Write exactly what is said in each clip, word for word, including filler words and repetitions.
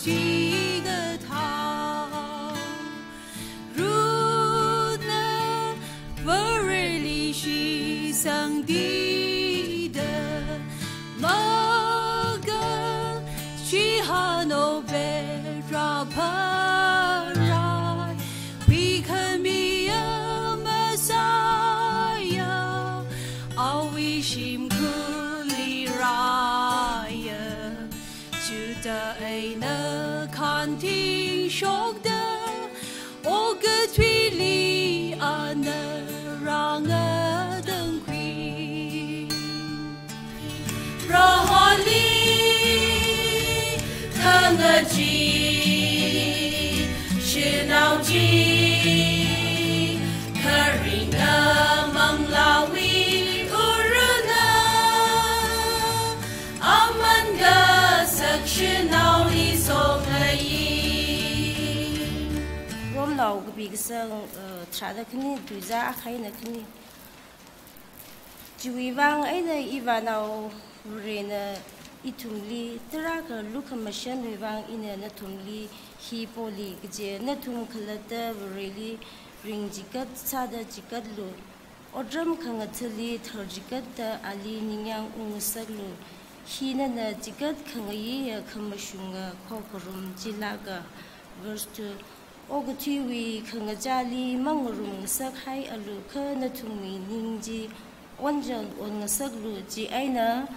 Chikathā Ruth na Vareli shisangtida, maga chihān Obed rāpharai, huikhamiya Messiah, awui shimkhurli rāya. Judah eina khanting shokda, okathuili ana rāngatangkhui. Proholi khangachee shanao chi, kharinga manglāwui urana, aman kasak shanaoli songayi. Romnao kapi kasang, eh, tharāda khani, tuizā akha eina khani. Chiwui vang eina ivānao Varena ithumli tarākha lukhamashanwui vang ina nathumli hi poli kaje, nathum khalatta Vareli ring chikat sāda chikatlu. Otram khangathali thar chikatta ali ningyāng ungngasaklu. Hi nana chikat khangayiya khamashunga khokharum chilāka. Verse two. Okathuiwui khangachāli mangarum ngasakhaialu, kha nathumwui ning chi onchān onngasaklu, chieina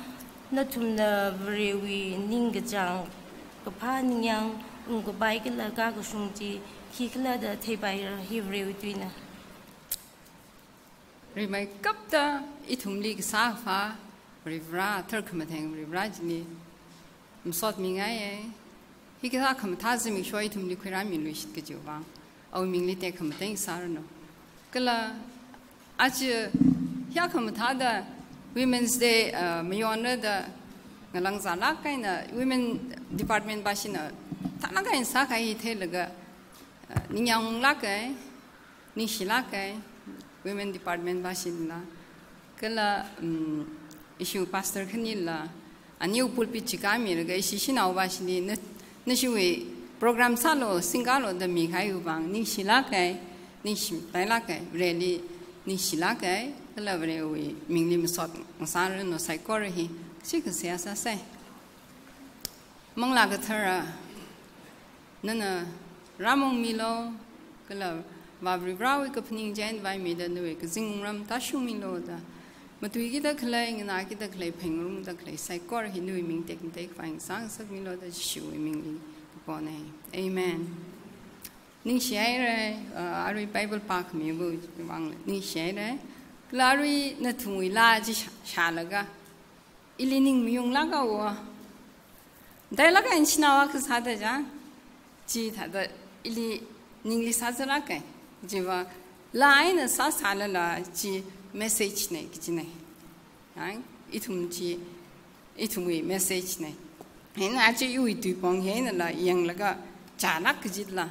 nathumna Varewui ningkachāng kaphā ningyāng ungkapai kala kakashung chi khikhala da theipaira. Hi Varewui tuina. Rimeikapta ithumli kasā phā Varivara, tharkhamatheng Varivara chili masotmingaiya. Hikathā khamathā zimiksho ithumli khuirāmiluishit kajiwui vang awui mingli tekhamateng sāranu. Kala aja hiyākhamathāda Women's Day, uh, mayonrada ngalāngzālāk eina Women Department bashina thālāk eina sākahai hi theilaga, uh, ningyānglāka, ningshilāka, Women Department bashinla. Kala, um, ishi pastor khanila, aniu pulpit chi kāmilaga ishi shanao bashili, na, nashiwui program sālu, singkalu da mikahaiwui vang ningshilāka, ningshipailāka, Vareli ningshilāka, kala Varewui mingli masot ngasāranu saikora hi, chi kasā sāsai. Manglā Kathara, nana rāmongmilu, kala Varivarawui kaphaning chieina vaimida nawui kazing wungram tāshungmilu da. Matuikida khalei, nganākida khalei, phengrumda khalei saikora hi nawui ming tekmateikhavai ngasāngasakmilu da Jishuwui mingli kapona. Amen. Ningshihaira, uh, arui Bible pākhamiwui vang ningshihaira. Kala arui nathumwui laa chi shā-, shālaga ili ning mayunglāka wo. Dailāk eina shanao akha sāda chang, chithāda ili ningli sāzālāka. Chiva laa eina sāsālala chi message na kajina. Yang, ithum chi, ithumwui message na. Hina aja iwui tuipong hinala yanglaga chālāk kajila.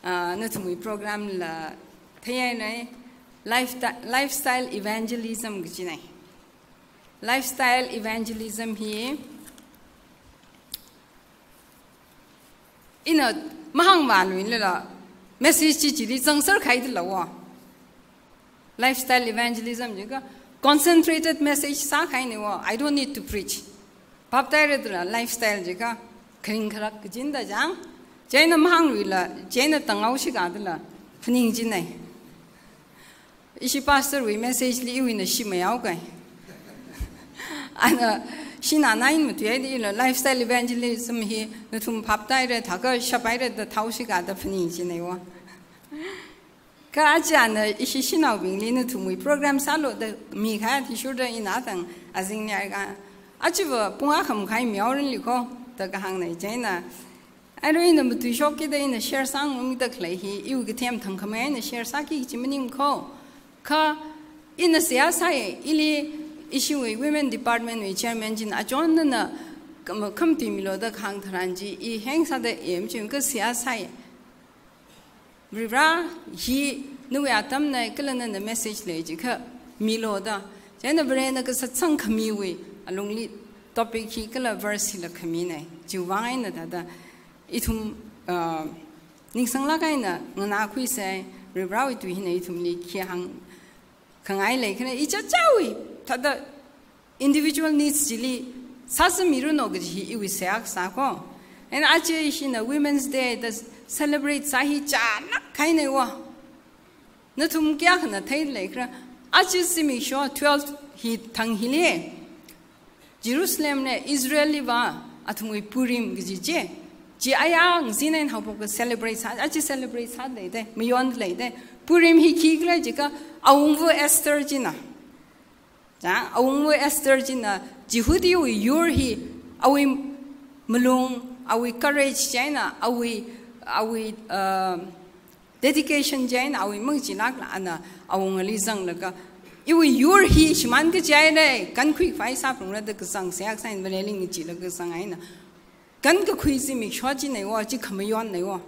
Ah, nathumwui program la theihaina, lifesta-, lifestyle evangelism kajina. Lifestyle evangelism hi ina mahāngvāluilala message chi chili zangserkahai dala wo. Lifestyle evangelism jiakha concentrated message sākahaina wo. I don't need to preach. Phaptāhaira dala lifestyle jiakha kharing kharak kajina da chang. Chieina mahāngluila, chieina tanghaoshika dala phaning kajina. Ishi pastor wui message li iwui eina shi mayao kai. Ana, shina nine matuihaida ila lifestyle evangelism hi nathum phaptāhaira, thākha shaphaira da thaoshika da phaning kajina wo. Kha aja ana ishi shanaobingli nathumwui program sālu da mikahai athishurda ina tang azingli aika. Ajava pung akha makhai mihaoranli ko da kahāngna chieina. Arui ina matuishokkida ina share sāngarumda khalei hi, iwui kathem thangkhamei eina share sāki kaji maning ko. Kha ina seihā sāi, ili ishiwui Women Department wui chairman china achonnana kham-, khamatui milu da kahāng tharan chi, i heng sāda em chi ka seihā sāi. Varivara hi nawui atamna kala nana message lei jiakha milu da. Chieina Varena kasatsang khamiwui alungli topic hi kala verse hila khamina. Chiwui vang eina thāda Ithum, uh, ningsanglāk eina nganākhuisa, Varivarāwui tui hina ithumli khi hāngkhangai lei khala, ichichāwui thāda individual needs chili sāzāmiranu kaji hi iwui seihā kasā ko. And aja ishina Women's Day da celebrate sā hi chālāk kahaina wo. Nathum kayākhana theilei khala, aja zimiksho twelve hi thang hili Jerusalem eina Israel liva athumwui Purim kaji chi, chi ayang zin eina haophoka celebrate sā, aja celebrate sālei da, mayonlei da. Purim hi khikhala jiakha, awungva Esther china. Chang, awungva Esther china Jihudiwui yur hi awui malung, awui courage chieina, awui, awui, uh, dedication chieina, awui mangachilākla ana awungali zanglaga, iwui yur hi shimān kaji eina kankhui khavai sāphalungra da kazang seihā kasā eina Vareli ngacheelaga kazang eina kankakhui zimiksho china wo, chi khamayonna wo.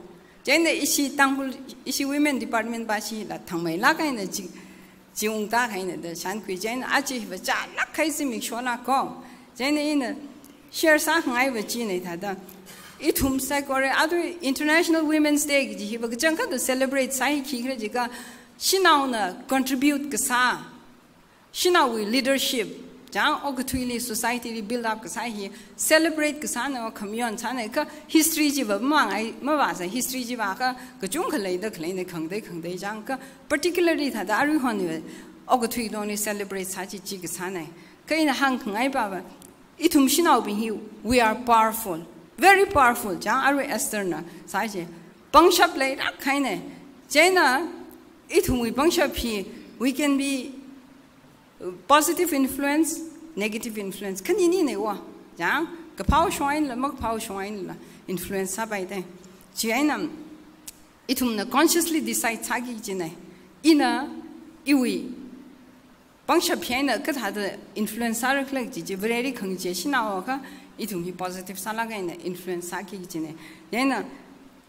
Chieina ishi Tangkhul, ishi women department va shila thangmeilāk eina chi, chi ungta kahaina da shānkhui chieina, aja hiva chālāk kahai zimikshola ko. Chieina ina share sākhangaiva china thāda, ithum saikora, aja International Women's Day kaji hiva kachangkhatta celebrate sā hi khikhala jiakha, shanaona contribute kasā, shanaowui leadership, chang, okathuili, society li build up kasā hi celebrate kasāna, khamayon sāna, kha history chiva mamāngai, mavāsa history chiva kha kachungkha leida khaleina, khangatei khangatei chang, kha particularly thāda aruihon okathui tongli celebrate sā chi chi kasāna. Kha ina hāngkhangai pava, ithum shanaobing hi, we are powerful, very powerful, chang, arui Esther na sā chi. Pangshap leilāk kahaina. Chieina ithumwui pangshap hi, we can be positive influence, negative influence, khaninina wo. Chang, kaphā shong einala, makaphā shong einala influence sāpai da. Chieina ithumna consciously decide sāki kajina. Ina iwui pangshap hi eina kathāda influence sāra khala kaji chi, Vareli khangachee shanao akha ithum hi positive sālāk eina influence sāki kajina. Chieina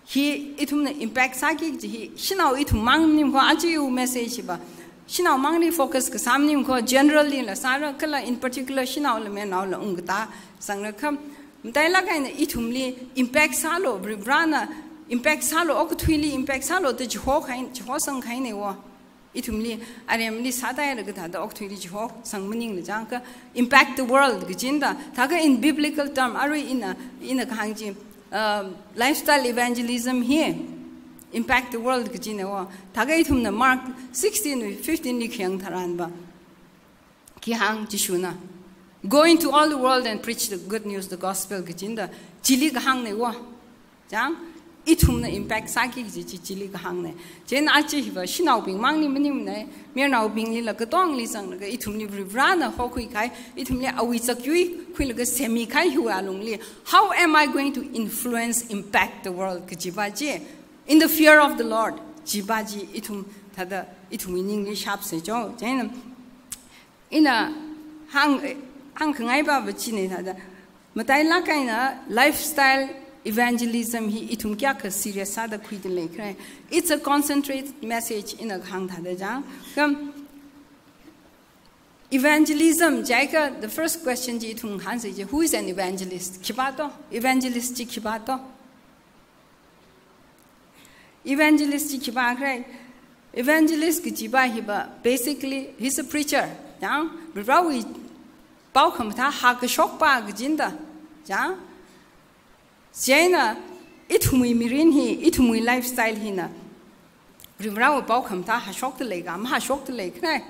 hi ithumna impact sāki kaji hi shanao ithum mang maning ko, aja iwui message hiva shanao mangli focus kasā maning ko, generally la sāra khala, in particular shanaola manaola ungkatā sangra kha, matailāk eina ithumli impact sālu, Varivarāna impact sālu, okathuili impact sālu da chiho kahai, chihosang kahaina wo. Ithumli, aremli sāda leikha thāda okathuili chihosang maningla chang kha, impact the world kajina da, thākha in biblical term, arui ina, ina kahāng chi, um, lifestyle evangelism hi impact the world kajina wo. Thākha ithumna Mark sixteen wui fifteen li khayang tharanva, khi hāng Jishuna, "Go into all the world and preach the good news, the gospel," kajina da, chili kahāngna wo. Chang, ithumna impact sāki kaji chi chili kahāngna. Chieina aja hiva shanaobing mangli maningmana, mayarnaobinglila katongli zanglaga ithumli Varivarāna hokhui kahai, ithumli awui zakyui khuilaga semmi kahai hiwui alungli, "How am I going to influence, impact the world?" kajiva chi, "In the fear of the Lord," chiva chi ithum thāda ithumwui ningli shapsa jo. Chieina ina hāng, hāngkhangai pava china thāda, matailāk eina lifestyle evangelism hi ithum kayākha serious sāda khuida lei khala. It's a concentrated message ina kahāng thāda chang. Kha evangelism jiakha, the first question chi ithum ngahānsa chi, who is an evangelist? Khipā to? Evangelist chi khipā to? Evangelist chi khipā khala? Evangelist kajiva hiva, basically, he's a preacher. Chang, Varivarāwui pao khamathā hākashokpa kajina da. Chang, chieina ithumwui mirin hi, ithumwui lifestyle hina Varivarāwui pao khamathā hāshokda lei ka, mahāshokda lei khala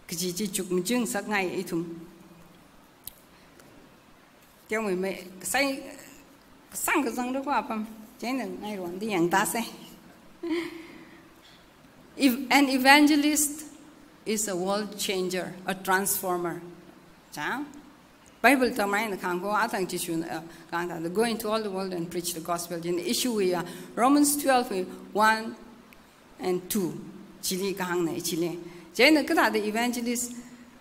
kaji chi chukmajing sāngai ithum. Teomeimei, kasai, kasang kazang da ko apam, chieina ngairongda yangtāsa. Ev-, an evangelist is a world changer, a transformer. Chang? Bible tamai na kahāng ko, atang Jishuna, uh, kahāng thāda, "Go into all the world and preach the gospel." Chieina ishiwui ya, Romans twelve wui one and two chili kahāngna, chili. Chieina kathāda evangelist,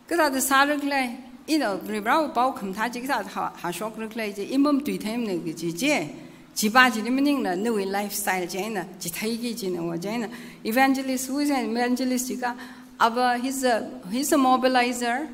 kathāda sāra khala, ina Varivarāwui pao khamathā chi kathāda hā, hāshokra khala chi, i mamatuitheimana kaji chi, chiva chili maningla nawui lifestyle chieina chitheiki kajina wo. Chieina evangelist, who is an evangelist jiakha, ava, he's a, he's a mobilizer,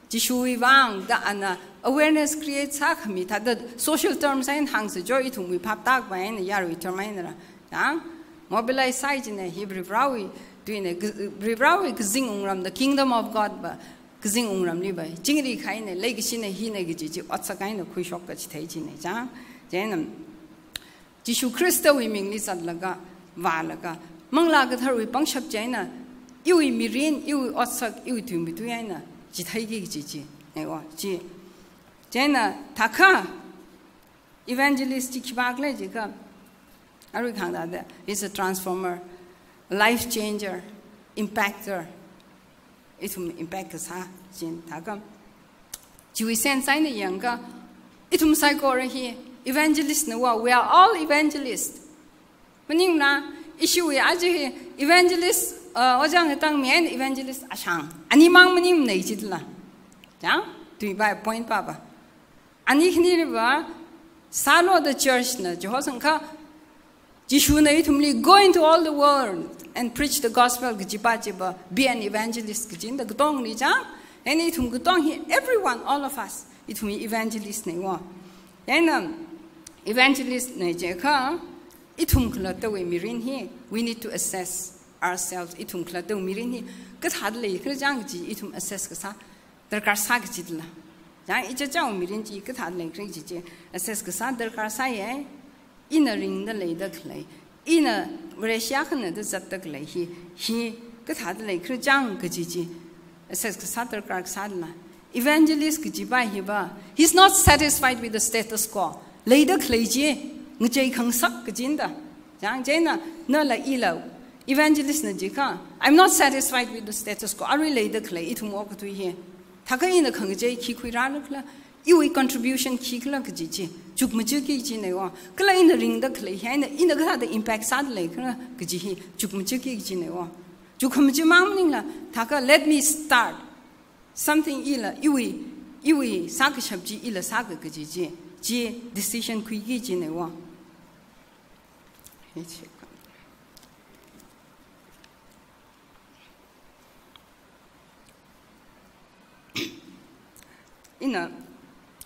Jishuwui vang da ana awareness create sākhami, thāda social terms eina hāngsa jo, ithumwui phaptākhavai eina yarui term einala. Chang, mobilize sāi china, hi Varivarāwui tuina, Varivarāwui kazing wungram, the kingdom of God va kazing wungramli va chingri kahaina, leikashina hina kaji chi otsak eina khuishok kachithei china. Chang, chieina Jishu Khristawui mingli zatlaga, vālaga, Manglā Katharawui pangshap chieina, iwui mirin, iwui otsak, iwui tuimitui eina chitheiki kaji chi, nei o, chi. Chieina thākha evangelist chi khipākhala jiakha, arui kahāng thāda, is a transformer, life changer, impactor. Ithum impact kasā, chieina thākha, chiwui sense eina yangakha, ithum saikora hi evangelist na wa, we are all evangelist. Maningla, ishiwui aja hi evangelist, uh, Ojā Ngatangmi eina evangelist Ashang, animang maningmanei chitla. Chang, tui bai point papa. Ani khanili va, sālu da church na, Jehosangkha, Jishuna ithumli, "Go into all the world and preach the gospel," kajipa chiva, "Be an evangelist," kajina da katongli chang. Eina ithum katong hi, everyone, all of us, ithum evangelist nei o. Eina evangelist nei jiakha, ithum khalattawui mirin hi, we need to assess ourselves. Ithum khalattawui mirin hi kathāda leikhala chang kaji ithum assess kasā darkar sā kachitla. Chang, ichichāwui mirin chi kathāda leikhala kaji chi assess kasā darkar sāya. Ina ringda leida khalei, ina Vareshi akhana da zatda khalei hi, hi kathāda leikhala chang kaji chi assess kasā darkar kasāla. Evangelist kajipa hiva, he's not satisfied with the status quo. Leida khalei chi ngachei khangasak kajina da. Chang, chieina nala ila evangelist na jiakha, "I'm not satisfied with the status quo." Arui leida khalei ithum okathui hi, thākha ina khangachei khi khuirālakhala, iwui contribution khikhala kaji chi chukmajaki kajinei o. Kala ina ringda khalei hi eina ina kathāda impact sāda leikhala kaji hi chukmajaki kajinei o. Chukhamajamang maningla, thākha, "Let me start something," ila, iwui, iwui sākashap chi ila sāka kaji chi, chi decision khuiki kajinei o. Hi chi. Ina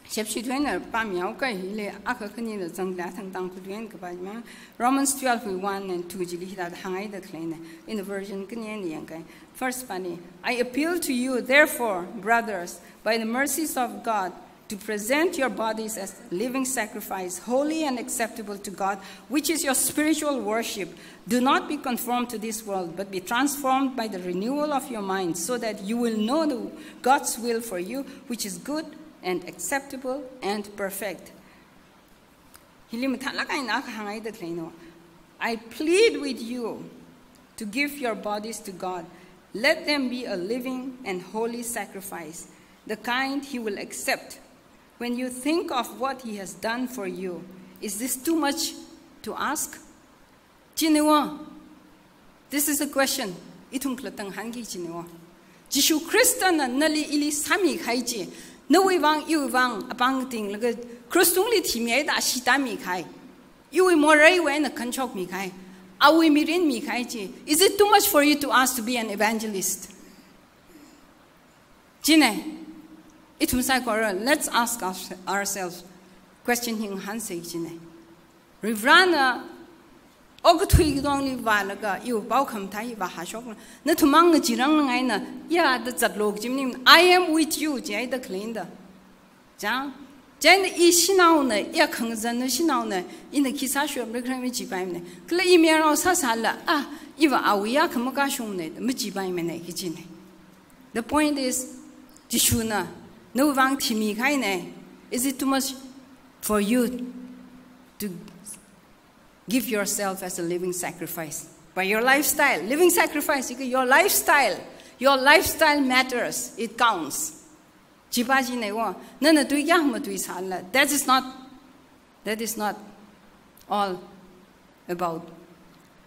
shepshi tuina pāmihaoka, hili akha khanina zangla thangtang khutuina kapā ma. Romans twelve wui one and two chili hithāda hānghaida khaleina. Ina version khani eina yangkei. First pani, "I appeal to you, therefore, brothers, by the mercies of God, to present your bodies as living sacrifice, holy and acceptable to God, which is your spiritual worship. Do not be conformed to this world, but be transformed by the renewal of your mind, so that you will know the, God's will for you, which is good and acceptable and perfect." Hili mathālāk eina akha hānghaida khaleina. "I plead with you to give your bodies to God. Let them be a living and holy sacrifice, the kind he will accept. When you think of what he has done for you, is this too much to ask?" Chiniwo. This is a question. Ithum khalatta ngahānki chiniwo. Jishu Khristana nali ili sāmikahai chi, nawui vang, iwui vang apāng katinglaga cross tungli thimihaida ashee tāmikahai, iwui moreiwui eina khanshokmikahai, awui mirin mikahai chi, is it too much for you to ask to be an evangelist? Chine, ithum saikora, let's ask our-, ourselves question hi ngahānsa chine. Varivarana okathui katongli vālaga iwui paokaphā hi vāhāshokna, nathum mang ngacheerang ngai eina, ya da zatlo kaji maning, "I am with you," jihaida khaleina da. Chang, chieina i shanaona, i khangazan shanaona, ina khi sāshokra khala majipaimana. Kala i mayarnao sāsāla, ah, iva awui ya khamakashungna, majipaimana kajina. The point is, Jishuna nawui vang thimikahaina. Is it too much for you to give yourself as a living sacrifice? By your lifestyle, living sacrifice, your lifestyle, your lifestyle matters, it counts. Chipa chine wo, nana tui kayākha matuisāla. That is not, that is not all about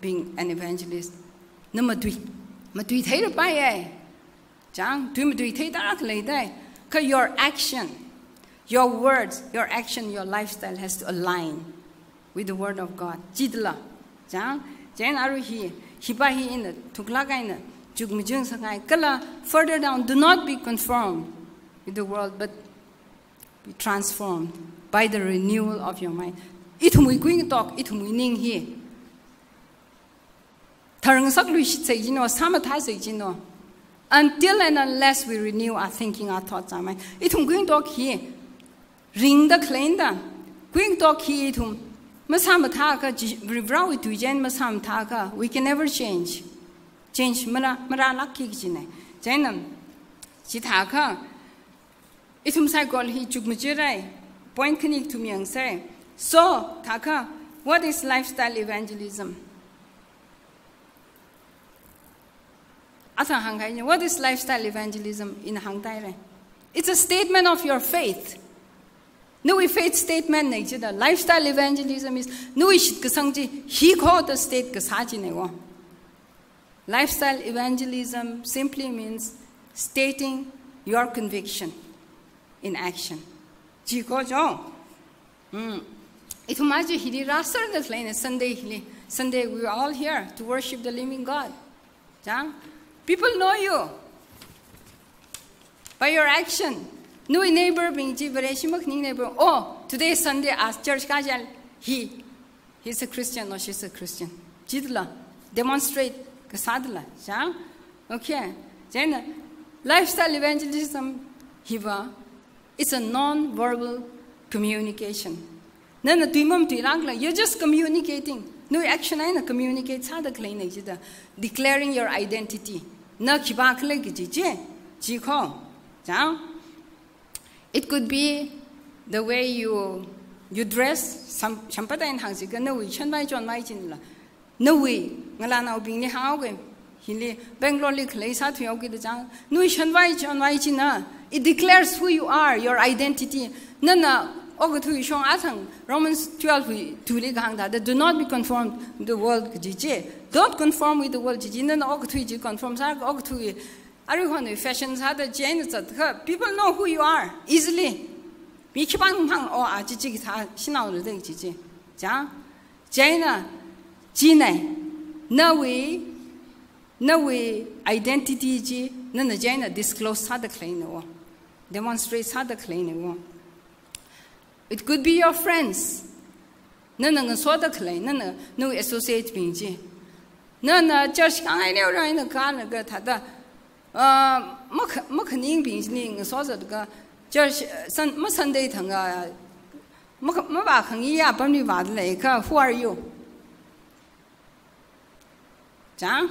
being an evangelist. Na matui, matuitheirapaiya. Chang, tui matuithei tarākha leidai. Kha your action, your words, your action, your lifestyle has to align with the word of God. Chithāla. Chang, chieina arui hi, hipa hi ina thuklāk eina chukmajing sāngai. Kala further down, "Do not be conformed with the world, but be transformed by the renewal of your mind. Ithumwui kuingatok, ithumwui ning hi tharngasak luishit sai jino, sāmathā sai jino. Until and unless we renew our thinking, our thoughts, our mind. Ithum kuingatok hi ringda khaleina da. Kuingatok hi ithum masāmathāakha, chi-, Varivarāwui tui chieina masāmathāakha, we can never change. Change mara, marālākki kajina. Chieina, chithākha, ithum saikora hi chukmajarai, point khani kathum yangsa. So, thākha, what is lifestyle evangelism? Athang hāngkahai ni, what is lifestyle evangelism? Ina hāngtāhaira. It's a statement of your faith. Nawui faith statement na jida. Lifestyle evangelism is nawui shitkasang chi hi kho da state kasā china wo. Lifestyle evangelism simply means stating your conviction in action. Chi kho jo. Hmm. Ithum aja hili rāserda khaleina Sunday hili. Sunday, we are all here to worship the living God. Chang? People know you by your action. Nawui neighbor bing chi, Vareshi makhaning neighbor. Oh, today is Sunday, as church kajal, he, he's a Christian or she's a Christian. Chithāla demonstrate kasādala. Chang? Okay. Chieina lifestyle evangelism hiva, it's a non-verbal communication. Nana tui mamatuilākla, you're just communicating. Nawui action eina communicate sāda khaleina jida. Declaring your identity. Na khipākhala kaji chi, chi kho. Chang? It could be the way you, you dress, sam-, shampata eina hāngsi kha nawui shanvai chonvai chila. Nawui, ngalānaobingli hānghaoki, hili Bangalore li khalei sāthuihaoki da chang. Nawui shanvai chonvai china, it declares who you are, your identity. Nana okathui shong athang Romans twelve wui two li kahāng thāda, "Do not be conformed to the world," kaji chi. Don't conform with the world kaji chi. Nana okathui chi conform sā, okathui aruihon fashion sāda chieina zatkha, people know who you are easily. Mi khipāna hāng, "Oh, a chi chi kathā shanaola da chi chi." Chang? Chieina, china, nawui, nawui identity chi, nana chieina disclose sāda khaleina wo. Demonstrate sāda khaleina wo. It could be your friends. Nana ngasoda khalei, nana, nawui associate bing chi. Nana church khangai neo rai na ka na ka thāda, ah, makha-, makhaningbing chili ngasoda ka church, uh, Sun-, ma Sunday thang a, makha-, mavākhangai apamli vāda leikha, who are you? Chang?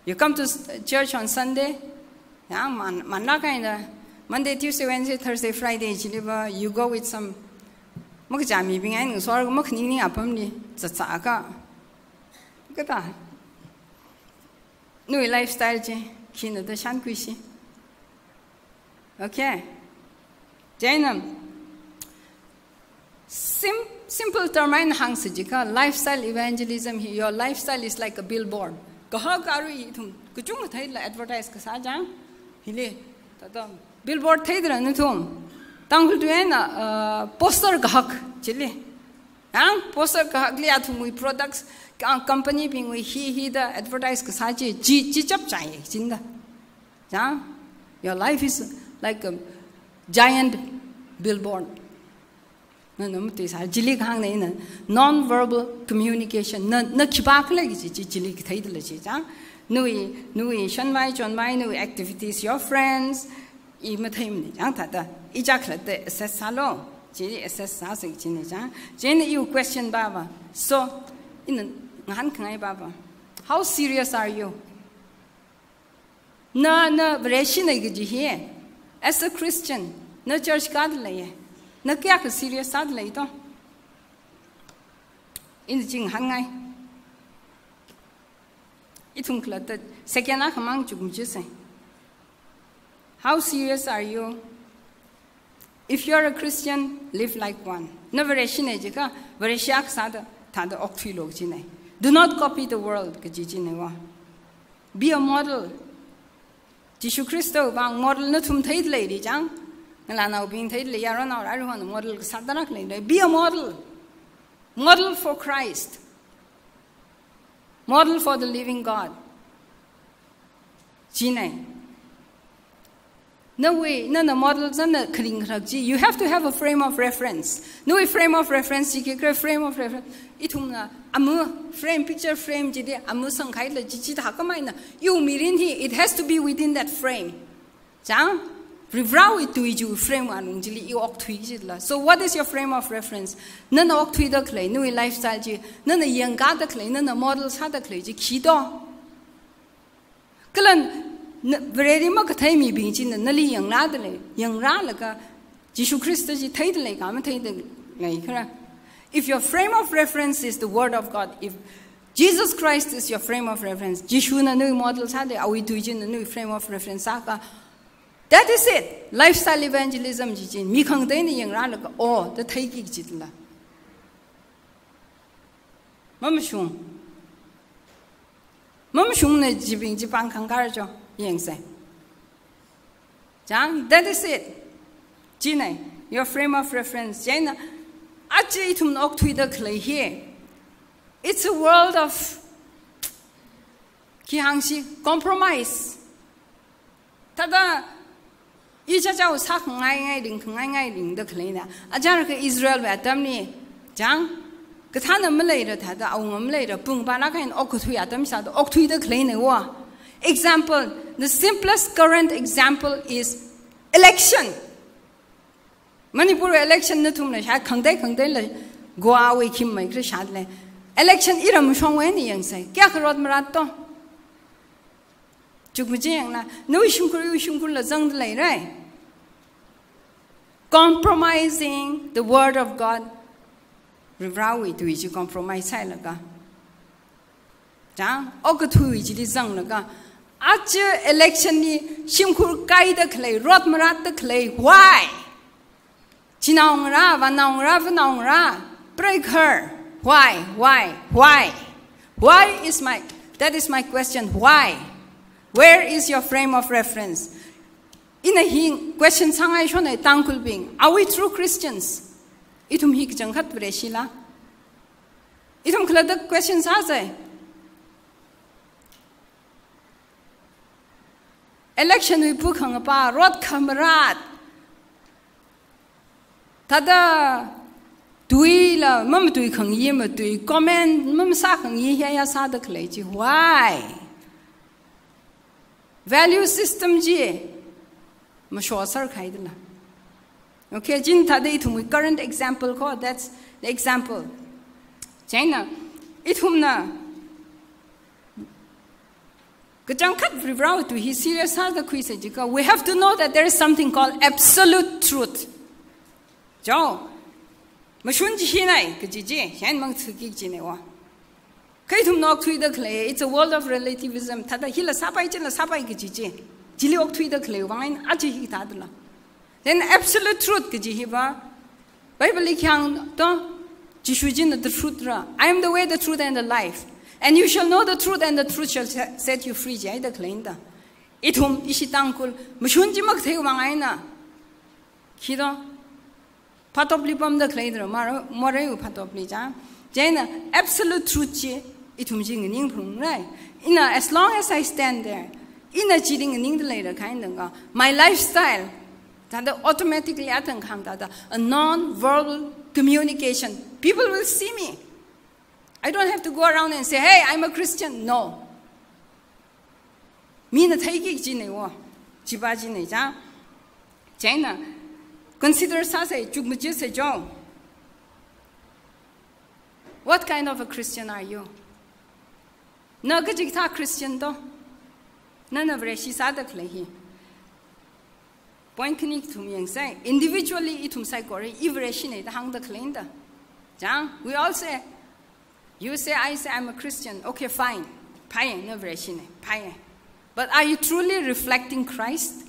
You come to s-, church on Sunday, ya, man, manlāk eina, Monday, Tuesday, Wednesday, Thursday, Friday chiliva, you go with some, makachāmibing eina, so makhaningning apamli zatzaka. Kathā, nawui lifestyle chi, khina da shānkhuisi. Okay. Chieina, sim-, simple term eina hāngsa jiakha, lifestyle evangelism hi, your lifestyle is like a billboard. Kahak arui ithum kachungkha theila advertise kasā chang. Hili, thāda, billboard theidala nathum. Tangkhul tui eina, uh, poster kahak chili. Yang, poster kahakli athumwui products, ka-, company bingwui hi, hi da advertise kasā chi, chi, chi chapchai chinda. Chang, your life is like a giant billboard. Nana matuisā, chili kahāngna ina non-verbal communication, na, na khipākhala kaji chi, chili katheidala chi, chang. Nawui, nawui shanvai chonvai, nawui activities, your friends, i matheimana, chang thāda. I chākhala da assess sālu, chi assess sāsa kajina chang. Chieina iwui question pava. So, ina ngahānkhangai pava. How serious are you? Na, na Vareshina kaji hi, as a Christian, na church kāda leiya, na kayākha serious sāda lei to? Ina chi ngahānngai. Ithum khalatta second akhamang chukmajasa. How serious are you? If you are a Christian, live like one. Na Vareshina jiakha, Vareshi akha sāda, thāda okthuilu kajina. Do not copy the world, kaji china wo. Be a model. Jishu Khristawui vang model nathum theida leili chang. Ngalānaobing theida lei, yaronao aruihon model kasā tarākha leili. Be a model. Model for Christ. Model for the living God. China. Nawui, nana model sāda kharing kharak chi, you have to have a frame of reference. Nawui frame of reference chi khikhala, frame of reference. Ithumna amu frame, picture frame chili amu sangkhaila chi, chithākhamei eina, iwui mirin hi, it has to be within that frame. Chang, Varivarāwui tui chiwui frame alung chili i okthui chila. So what is your frame of reference? Nana okthuida khalei, nawui lifestyle chi, nana yangkāda khalei, nana model sāda khalei chi khi to? Kala na, Vareli makathei mibing china nali yangrāda lei, yangrālaga Jishu Khrista chi theida lei ka matheida lei khala? If your frame of reference is the Word of God, if Jesus Christ is your frame of reference, Jishuna nawui model sāda, awui tui china nawui frame of reference sākha, that is it. Lifestyle evangelism chi chi, mi khangateina yangrālaga, oh, da theiki kajila. Mamashung. Mamashungna chibing chi pāng khangkar cho, yangsei. Chang, that is it. China, your frame of reference. Chieina, aja ithumna okthuida khalei hi, it's a world of, khi hāngsi, compromise. Thāda, i chachao sākhangai ngai ring, khangai ngai ringda khaleina. Achārakha Israelwui atamli, chang, kathāna maleira thāda, awunga maleira, pung pala kain okthui atam sāda, okthuida khaleina wa. Example, the simplest current example is election. Manipur election nathumna shā khangatei khangateila Goa wui khim mai kri shāda lei. Election iram shongwui eina yangsei. Kayākha rot marat to? Chukmaja yanglu, nawui shimkhur, iwui shimkhurla zangda leira. Compromising the word of God. Varivarāwui tui chi compromise sāhailaga, chang, okathui chili zanglaga, aja election li shimkhur kaida khalei, rot maratda khalei, why? Chinaongarā, vānaongarā, vānaongarā, break her. Why? Why? Why? Why is my, that is my question. Why? Where is your frame of reference? Ina hi question sāngaishona, Tangkhulbing. Are we true Christians? Ithum hi kachangkhat Vareshila? Ithum khalatta question sāsei. Election wui pukhangapa, rot khamarat. Thāda tuila mamatui khangayī, matui comment mamasā khangayī hiya sāda khalei chi. Why? Value system chi mashosar khaidala. Okay, chieina thāda ithumwui current example ko, that's the example. Chieina, ithumna kachangkhat Varivarāwui tui hi serious sāda khuisei jiakha, we have to know that there is something called absolute truth. Cho, mashun chi hinai kaji chi, hān mang tsuki kajinai wa. Kha ithumna okthuida khalei, it's a world of relativism. Thāda hila sāpai, chila sāpai kaji chi. Chili okthuida khalei vang eina aja hi thādala. Then absolute truth kaji hiva, Bible li khi hāng to, Jishu china the truth ra. "I am the way, the truth and the life. And you shall know the truth, and the truth shall se-, set you free," jihaida khaleina da. Ithum ishi Tangkhul mashun chi makathei vang eina, khi to, phatopli pamda khaleidara, mara, morei u phatopli cha. Chieina absolute truth chi ithum chi nganingphungra. Ina, as long as I stand there, ina chili nganingda leira kha eina danga, my lifestyle, thāda automatically athang khang thāda, a non-verbal communication. People will see me. I don't have to go around and say, "Hey, I'm a Christian." No. Mina theiki kajinai wo. Chipa jinai cha. Chieina, consider sāsei, chukmajasei cho. What kind of a Christian are you? Na kachikathā Christian to? Nana Vareshi sāda khalei hi. Point khani kathum yangsei. Individually ithum saikora i Vareshina da hāngda khaleina da. Chang, we all say, you say, I say, "I'm a Christian." Okay, fine. Phāya, na Vareshina. Phāya. But are you truly reflecting Christ?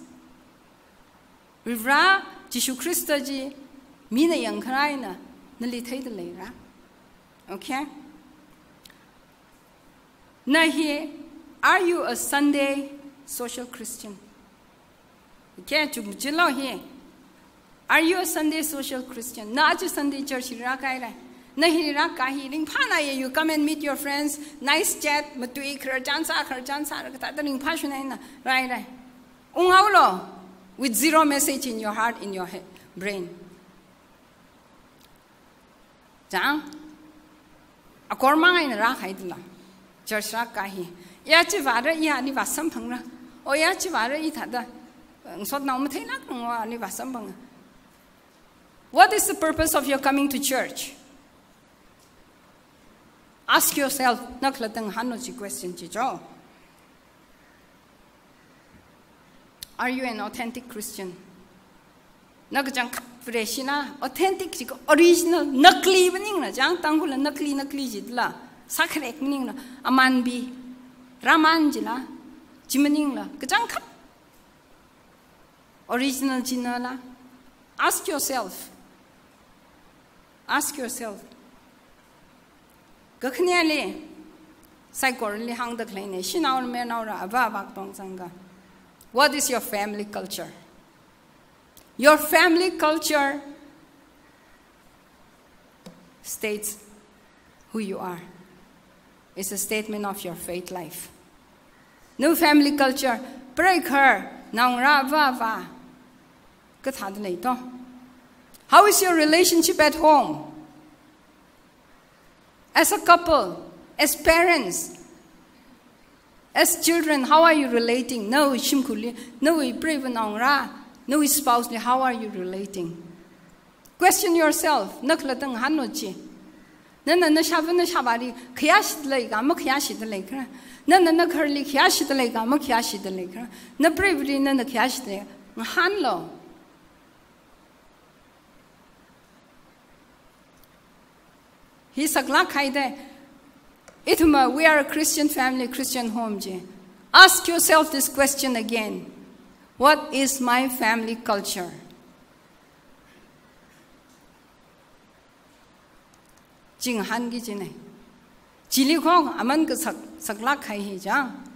Varivarā Jishu Khrista chi mina yangkharā eina nali theida leira? Okay? Na hi, are you a Sunday social Christian? Okay, chukmajalo hi. Are you a Sunday social Christian? Na aja Sunday church hi rākahai rai? Na hi rākahai hi ringphāna ye, you come and meet your friends, nice chat, matui khararchan sā, khararchan sālaga thāda ringphāshuna eina rāhai rai. Unghaolu. with zero message in your heart, in your he-, brain. Chang, akormang eina rākahai thāla. Church rākahai. Ya chi vāra, ya ani vāsamphangra. O ya chi vāra, i thāda. Ngasotnao matheilāk nang wa ani vāsamphanga. What is the purpose of your coming to church? Ask yourself, na khalatta ngahānlu chi question chi cho. Are you an authentic Christian? Na kachangkhat Vareshina, authentic chi original, nakli maningla, chang Tangkhul la nakli, nakli jila, sākharek maningla, amanbi, raman jila, chi maningla, kachangkhat original china la. Ask yourself. Ask yourself. Kakhaneli, saikorali hāngda khaleina, shanao mayarnaora, avā avā katong zanga. What is your family culture? Your family culture states who you are. It's a statement of your faith life. Nawui family culture, preikhar, naongarā, avā avā, kathāda lei to? How is your relationship at home? As a couple, as parents, as children, how are you relating? Nawui shimkhurli, nawui preiva naongarā, nawui spouse li, how are you relating? Question yourself, na khalatta ngahānlu chi. Nana nashāva nashāvāli khayāshida leika, makhayāshida leikhala? Nana nagharli khayāshida leika, makhayāshida leikhala? Napreivali nana khayāshida leika, ngahānlu. Hi saklāk kahai da. Ithum, uh, we are a Christian family, Christian home chi. Ask yourself this question again. What is my family culture? Chi ngahānki kajina. Chili khong aman kasak, saklāk kahai hi chang.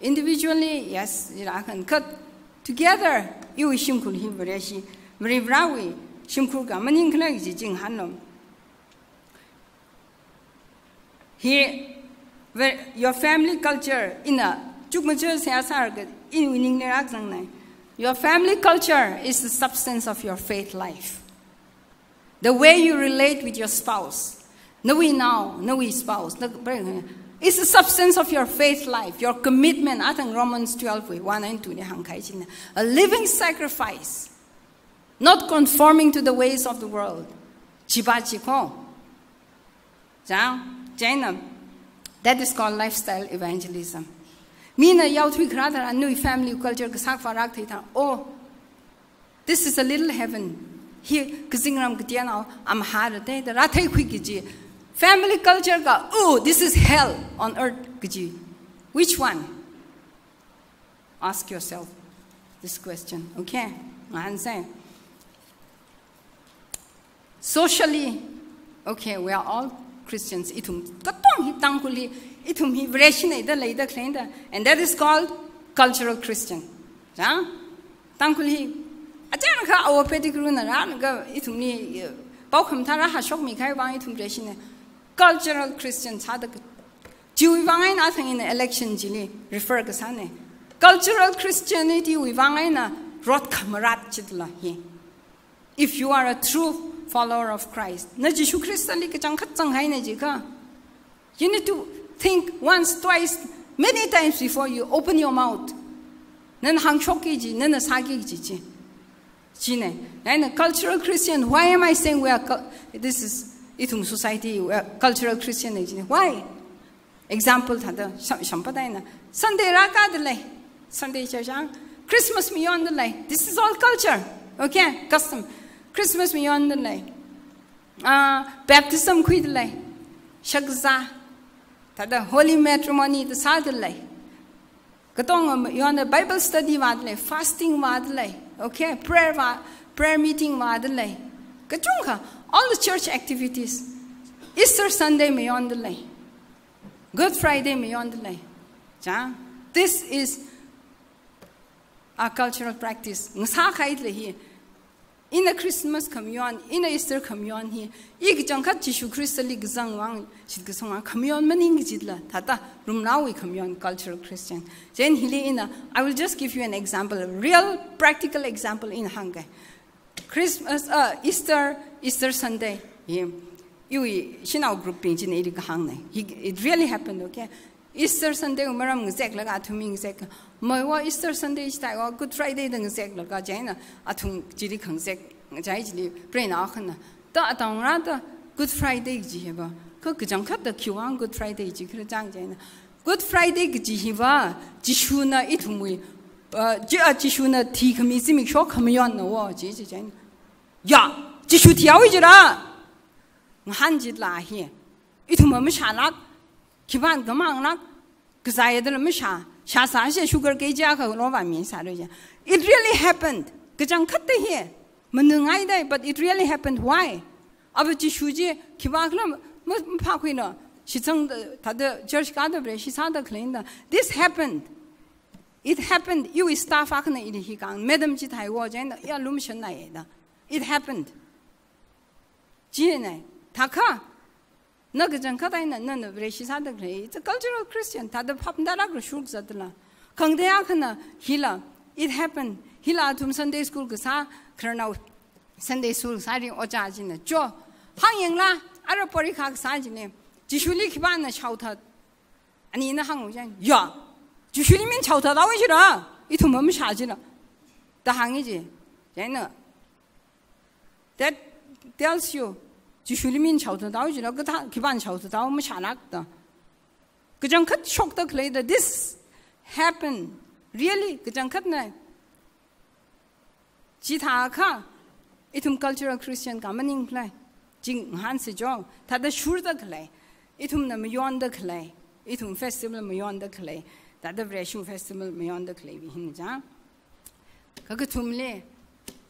Individually, yes, jila khangakhar. Together, iwui shimkhur hi Vareshi, Varivarāwui shimkhur kha maningkhala kaji chi ngahānlu. Hi, where your family culture ina chukmajā seihā sālaga iwui ningli rākazangna. Your family culture is the substance of your faith life. The way you relate with your spouse. Nawui nao, nawui spouse, na, is the substance of your faith life, your commitment. Athang Romans twelve wui one and two li hāngkahai china. A living sacrifice, not conforming to the ways of the world. Chiba chiko. Chang, chieina, that is called lifestyle evangelism. Mina yaothui kharā tharan nawui family culture kasā khavārak theitharan, oh, this is a little heaven. Hi kazingram kateonao amahara te, da rātheikhuiki kaji. Family culture kha, oh, this is hell on earth kaji. Which one? Ask yourself this question, okay? Ngahānsa. Socially, okay, we are all Christians. Ithum katong hi Tangkhul hi, ithum hi Vareshina da leida khaleina da. And that is called cultural Christian. Chang? Tangkhul hi, achānakha awo pedigree na rālaga ithumli, eh, pao khamathā rāhāshokmi kahai vang ithum Vareshina. Cultural Christian sāda ka-, chiwui vang eina athang ina election chili refer kasāna. Cultural Christianity wui vang eina rot khamarat chitla hi. If you are a true follower of Christ, na Jishu Khristali kachangkhat zanghaina jiakha, you need to think once, twice, many times before you open your mouth. Nana hāngshokki kaji, nana sāki kaji chi. China. And a cultural Christian, why am I saying we are cul-, this is, ithum society, we are cultural Christian na china. Why? Example thāda, sham-, shampadaina. Sunday rākāda lei. Sunday church ang. Christmas mayonda lei. This is all culture. Okay? Custom. Christmas mayonda lei. Ah, baptism khuida lei. Shakzā. Thāda holy matrimony da sāda lei. Katong mayonda Bible study vāda lei, fasting vāda lei. Okay? Prayer vā, prayer meeting vāda lei. Kachungkha, all the church activities. Easter Sunday mayonda lei. Good Friday mayonda lei. Chang, this is our cultural practice. Ngasā kahai lei hi. Ina Christmas khamayon, ina Easter khamayon hi, i kachangkhat Jishu Khristali kazang vang, shitkasang vang khamayon maning kajila, thāda rumnaowui khamayon cultural Christian. Chieina hili ina, I will just give you an example, a real practical example ina hāngga. Christmas, uh, Easter, Easter Sunday. Ye. Iwui shanao group bing china ili kahāngna. He, it really happened, okay? Easter Sunday wui maram ngazeklaga athum ngazek. Maiwa Easter Sunday chithāwa Good Friday da ngazeklaga chieina athum chili khangazek. Chieina chili prena akhana. Da atang rāda Good Friday kaji hiva. Kha kachangkhatta khiwui vang Good Friday chi khala chang chieina. Good Friday kaji hiva, Jishuna ithumwui, uh, Ji-, uh, Jishuna thikhami zimiksho khamayonna wo, chi, chi, chieina. Ya, Jishu thihaowa jira. Ngahān jila hi. Ithum mashālāk, khipāna khamanglāk, kazai dala mashā, shāsā she sugar kg akha lova misālu ja. It really happened. Kachangkhatta hi. Manungngaidai, but it really happened. Why? Ava Jishu chi khipākhala ma, maphākhuina. Shitsang da, thāda church kāda Vareshi sāda khaleina. This happened. It happened. Iwui staff akhana ili hi kahāng. Madam chithāwa chieina, ya lumshanna ye da. It happened. Chieina, thākha, na kachangkhat eina, nana Vareshi sāda khalei, it's a cultural Christian, thāda phap ndarākra shurkazatla. Khangatei akhana, hila, it happened, hila athum Sunday school kasā, khararnao Sunday school sāri ojā china, jo, hāngyangla, ara porikha kasā china, Jishuli khipāna shaothat, anina hāngu chieina, ya, Jishuli mina shaothathaowa jira, ithum mashā jila. Da hāngi ji, chieina, that tells you, Jishuli mina shaothathaowa jila, kathā, khipāna shaothathaowa mashālākta. Kachangkhat shokta khaleida, this happened. Really, kachangkhatna. Chithākha, ithum cultural Christian kha maningkhala. Chi ngahānsi jo, thāda shurda khalei. Ithumna mayonda khalei. Ithum festival mayonda khalei. Thāda Vareshi festival mayonda khalei hi hina ja. Kakathumli,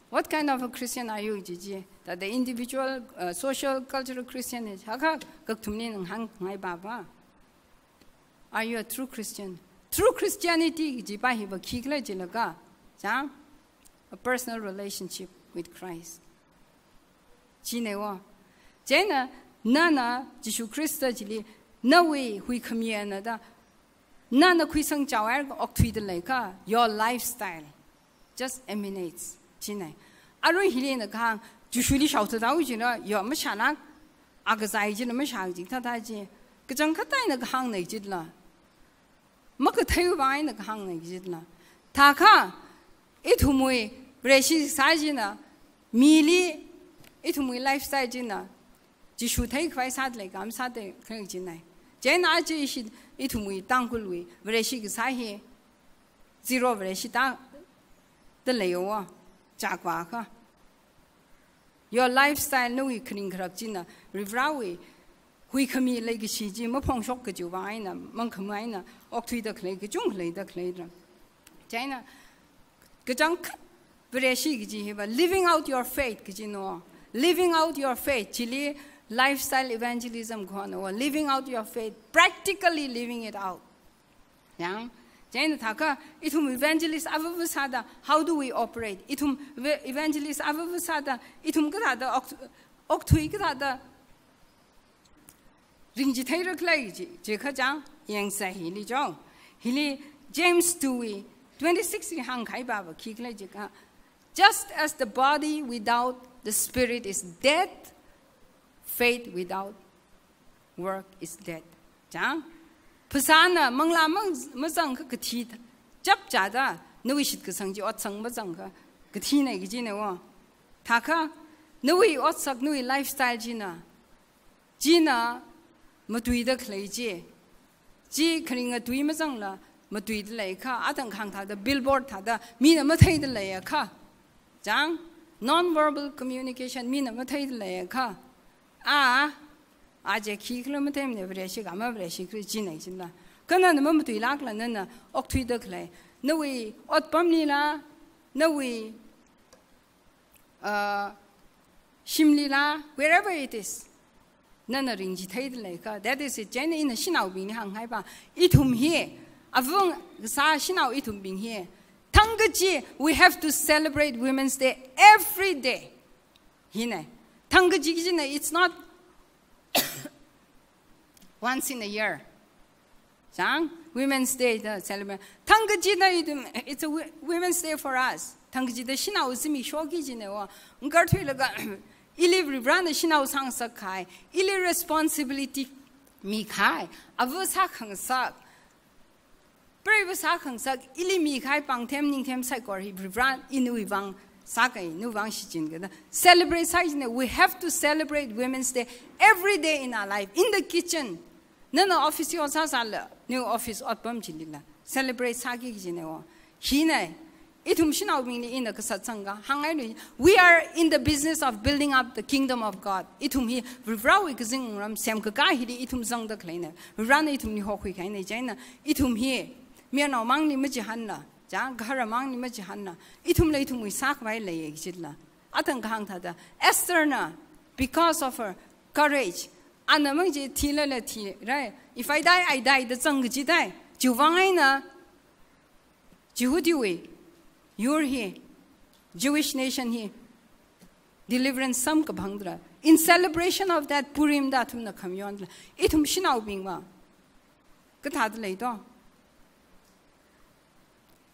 what kind of a Christian are you, jiji? Thāda individual, uh, social, cultural Christian hi, haka kakathumli ngahānngai papa. Are you a true Christian? True Christianity jipa hiva khikhala jilaga, ja? A personal relationship with Christ. China wo. Chieina, nana Jishu Khrista chili, nawui huikhamiya na da, nana khuisang chaoer okthuida leikha, your lifestyle just emanates. China. Arui hili na kahāng, Jishuli shaothathaowa jila, yo mashālāk, akazai jila mashā ji, thāthā ji. Kachangkhat eina kahāngna jila. Makathei vang eina kahāngna jila. Thākha, ithumwui Vareshi sā china, mili, ithumwui lifestyle china, Jishu theikhavai sāda leikha masāda khalei china. Chieina aja ishi ithumwui Tangkhulwui Vareshi kasā hi, zero Vareshi tāda leiya wo, chakwa kha. Your lifestyle nawui kharing kharak china, Varivarāwui huikhami leikashi chi maphongshok kajiwui vang eina, mangkhama eina, okthuida khalei, kachungkha leida khaleira. Chieina, kachangkhat Vareshi kaji hiva, living out your faith kajina wo. Living out your faith, chili lifestyle evangelism kahona wo. Living out your faith, practically living it out. Yang, chieina thākha, ithum evangelist avava sāda, how do we operate? Ithum ve-, evangelist avava sāda, ithum kathāda, ok-, okthui kathāda, ringchitheira khala ji, jikha chang, yangsa hili jo. Hili James two wui twenty-six li hāngkahai papa khikhala jikha, just as the body without the spirit is dead, faith without work is dead. Chang? Phasāna manglā mang-, mazangkha kathi chapchāda, nawui shitkasang chi otsang mazangkha kathina kajina wo. Thākha, nawui otsak, nawui lifestyle china, china matuida khalei chi. Chi kharinga tui mazangla matuida leikha, atang khang thāda, billboard thāda, mina matheida leiakha. Chang, non-verbal communication, mina matheida leiakha. A, aja khikhala matheimana, Vareshi kha ma Vareshi khala china chila. Kha nana mamatuilākla nana okthuida khalei. Nawui otpamlila, nawui uh, shimlila, wherever it is, nana ringchitheida leikha, that is it. Chieina ina shanaobingli hānghaipa, ithum hi, avung sā shanao ithumbing hi, Thangkachi, we have to celebrate Women's Day every day. Hina. Thangkachi kajina, it's not once in a year. Chang, Women's Day da celebrate. Thangkachida ithum, it's a wo-, Women's Day for us. Thangkachida shanao zimiksho kajina wo. Ngarthuilaga, ili Varivarana shanao sāngasak kahai, ili responsibility mikahai, ava sākhangasak, preiva sākhangasak, ili mikahai pāngthem ningthem saikora hi Varivara ina iwui vang sākahai, nawui vang shichin kada. Celebrate sākajina, we have to celebrate Women's Day every day in our life. In the kitchen. Nana office yo sāsāla, nawui office otpam chilila celebrate sāki kajina wo. Hina, ithum shanaobingli ina kasā zangka, hāngngailui. We are in the business of building up the kingdom of God. Ithum hi Varivarawui kazingram semkakā hili ithum zangda khaleina. Varivarana ithumli hokhui kahaina, chieina ithum hi mayarnao mangli machihānla, chang, gahara mangli machihānla, ithumla ithumwui sākhavai leiya kajila. Athang kahāng thāda, Estherna, because of her courage, ana mang chi thilala thi, right? If I die, I die da zang kajidai. Chiwui vang eina Jihudiwui yur hi, Jewish nation hi deliverance samkaphang dra. In celebration of that Purim da athumna khamayonla. Ithum shanaobingva kathāda lei to?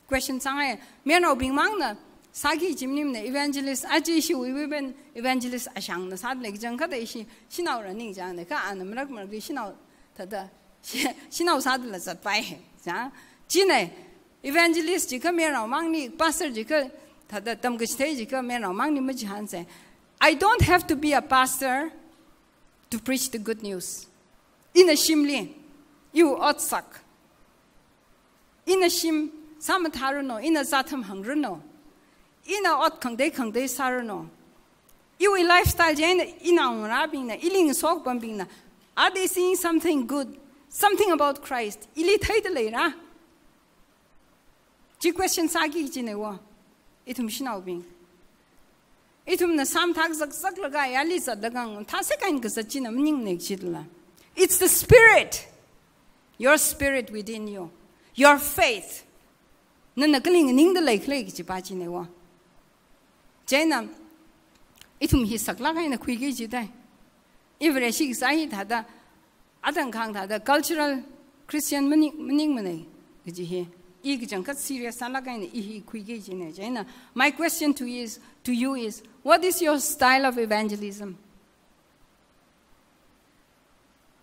Question sāngai, mayarnaobing mangna sāki kaji maningmana, evangelist, aja ishiwui women evangelist ashangna sāda lei kachangkhatta ishi shanao rāningchangna, kha ana marak marakli shanao thāda, shi-, shanao sādala zatpai. Chang, china, evangelist jikha mayarnao mangli, pastor jikha thāda, tamkachithei jikha mayarnao mangli machihānsei. I don't have to be a pastor to preach the good news. Ina shimli, iwui otsak, ina shim sāmathāranu, ina zātham hāngranu, ina ot khangatei khangatei sāranu, iwui lifestyle chieina, ina ngarābingna, ili ngasopambingna, are they seeing something good, something about Christ? Ili theida leira? Chi question sāki kajina wo, ithum shanaobing. Ithumna sāmathā kazakzaklaga, yāli zatlaga, thāsek eina kazat china maningmana kajila. It's the spirit, your spirit within you, your faith. Nana kali nganingda leikhala kajipa china wo. Chieina, ithum hi saklāk eina khuiki kajidai. Iva Vareshi kasā hi thāda, athang kahāng thāda, cultural Christian maning, maningmana kaji hi. I kachangkhat serious sālāk eina i hi khuiki kajina. Chieina, my question to is, to you is, what is your style of evangelism?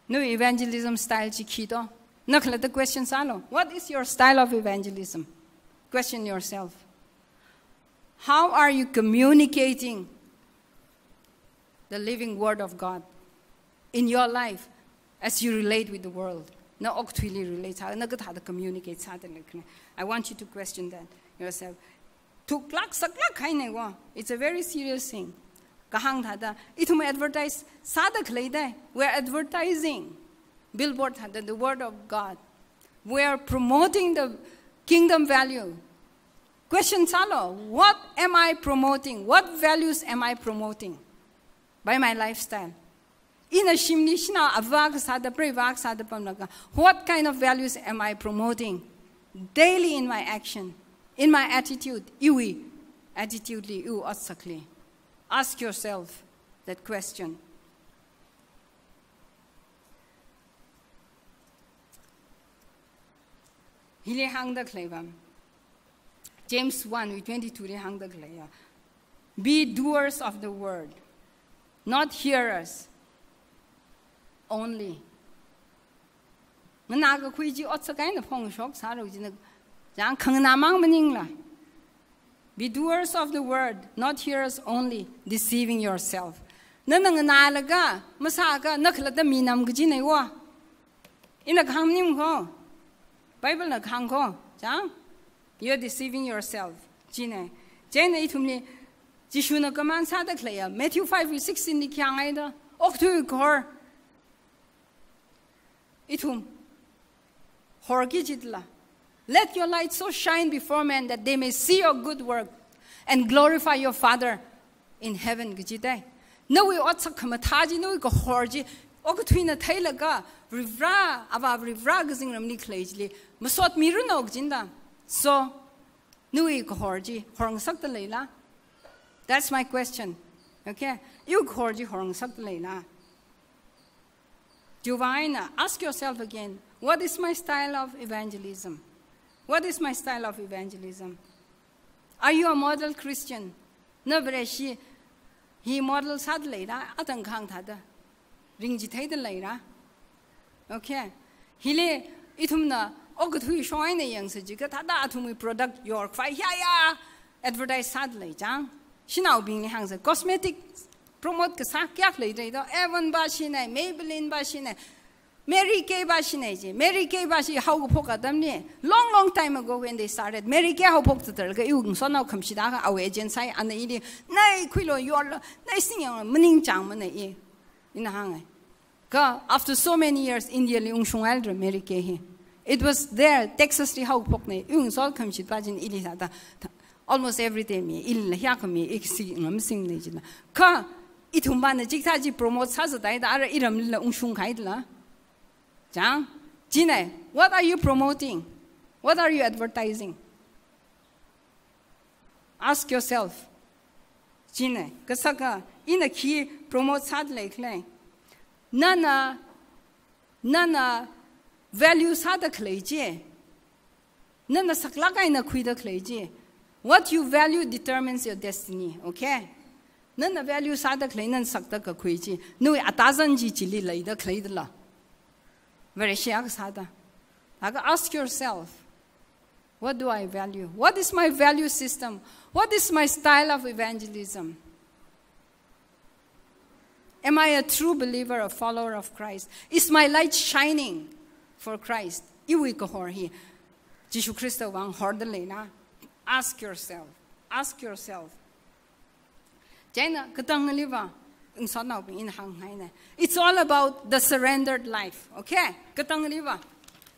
Nawui evangelism style chi khi to? Na khalatta question sālu. What is your style of evangelism? Question yourself. How are you communicating the living word of God in your life as you relate with the world? Na okathuili relate sā, na kathāda communicate sāda leikhana. I want you to question that yourself. Thuklāk saklāk kahaina wo. It's a very serious thing. Kahāng thāda, ithum advertise sāda khaleidai. We're advertising. Billboard thāda, the word of God. We're promoting the kingdom value. Question sālu, what am I promoting? What values am I promoting by my lifestyle? Ina shimli shanao ava kasāda, preiva kasāda pamlaga, what kind of values am I promoting daily in my action, in my attitude, iwui attitude li, iwui otsakli? Ask yourself that question. Hili hāngda khalei pam. James one wui twenty-two li hāngda khalei ya. Be doers of the word, not hearers only. Nganākakhui chi otsak eina phongshok sālu jina, chang, khanganā mang maningla. Be doers of the word, not hearers only, deceiving yourself. Nana nganālaga, masāka, na khalatta minam kajina wo. Ina kahāng maning kho. Bible na kahāng kho. Chang? You're deceiving yourself. China. China ithumli Jishuna command sāda khalei ya. Matthew five wui sixteen li khi hāngngai da. Okathui kahor ithum horki kajila. Let your light so shine before men that they may see your good work and glorify your Father in heaven kajidai. Nawui otsak khamathā chi, nawui kahor chi okathuina theilaga, Varivara, Avā Varivara kazingramli khalei chili masotmiranu kajina da. So, Nawui kahor chi horngasakta leila? That's my question. Okay? Iwui kahor chi horngasakta leila? Chiwuivang eina, ask yourself again, what is my style of evangelism? What is my style of evangelism? Are you a model Christian? Na Vareshi hi model sāda leira, atang khang thāda ringchitheida leira. Okay. Hili ithumna okathui shong eina yangsa jiakha thāda athumwui product yorkhavai hiya advertise sāda lei chang. Shanaobingli hāngsa cosmetic promote kasā kayākha leidalei do. Avon va shina, Maybelline va shina, Mary Kay va shina chi. Mary Kay va shi haokaphok atamli, long, long time ago when they started, Mary Kay haophok tharan kha iwui ngasotnao khamashit akha awui agent sāi, ana ili, nai khuilo, yorlo, nai singyang, maningchāngmana i, ina hāngai. Kha after so many years, India li ungshunghaira Mary Kay hi. It was there, Texas li haophokna, iwui ngasot khamashitpa china ili thāda, almost every day mi, ilila hiyākha mi, i kasinga masingna china. Kha ithumvana chikathā chi promote sāzathaida, ara iramlila ungshungkahai dala. Chang, china, what are you promoting? What are you advertising? Ask yourself. China, kasaka, ina khi promote sāda leikhala? Nana, nana value sāda khalei chi. Nana saklāk eina khuida khalei chi. What you value determines your destiny, okay? Nana value sāda khalei, nana sakda kakhui chi, nawui atazan chi chili leida khalei dala. Vareshi akha sāda. Laga ask yourself, what do I value? What is my value system? What is my style of evangelism? Am I a true believer, a follower of Christ? Is my light shining for Christ? Iwui kahor hi Jishu Khristawui vang horda leila? Ask yourself. Ask yourself. China, katangliva, ngasotnaobing ina hānghaina. It's all about the surrendered life. Okay? Katangliva.